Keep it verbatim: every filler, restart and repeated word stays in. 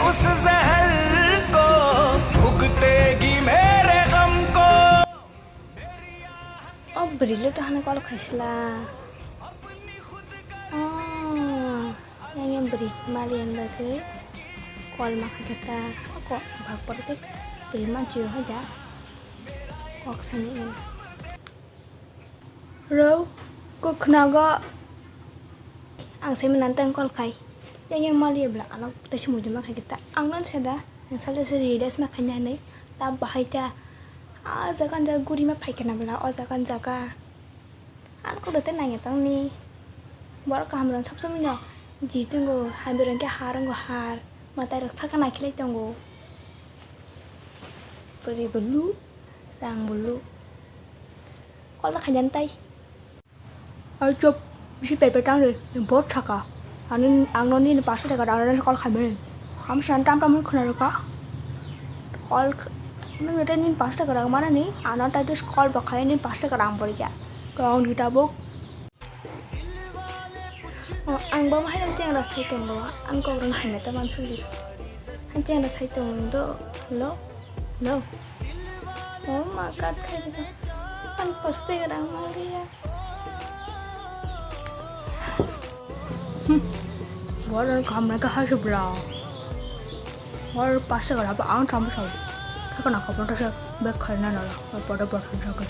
उस जहर को भुगतेगी मेरे गम को। O bwrwi le to hano call khaisla. Oh, yang yang bwrwi mali yang bai khe call ma kha ta. Ko bhag pore te bwrwi man chiyo hai da. Kok sani. Rw, kok khnago. Ang sai manan tang call khai. Yang yang mali bla ano ta sumui ma khai ta. Ang non sai da. Ang sale se realize ma khai nai. Ta bahai ta. A jaga jaga guri ma phai kana bla o jaga jaga. Ang kok da te nang tang ni. Bor kaham ron sab sumui no. Ji tungo hambi ron ke har ngo har. Matai rok saka nai khilai tongo. Puri bulu, rang bulu. Call ta khainani tai. Ai chop, bisi pet pet tang de, bot thaka. Ani ang no nini paanso taka rang rang call khaimani. Am san tam tam khna rwkha. Call nang rete nini paanso taka rang mana ni, ano tai tes call ba khai nini paanso taka rang bor ya. Tong di tabuk. Oh, ang bo hai nang chengra sai tongo. Ang kok rang hai na ta man suli. Ang chengra sai tongo do. Lo. Lo. Oh my God, khai da. Ang paanso taka rang ma ya. Bor ang kam na ka ha subla. Bor paanso taka rang ba ang tam sa. Thaka na ka bor ta sa bek khai na na. Bor bor sa ka.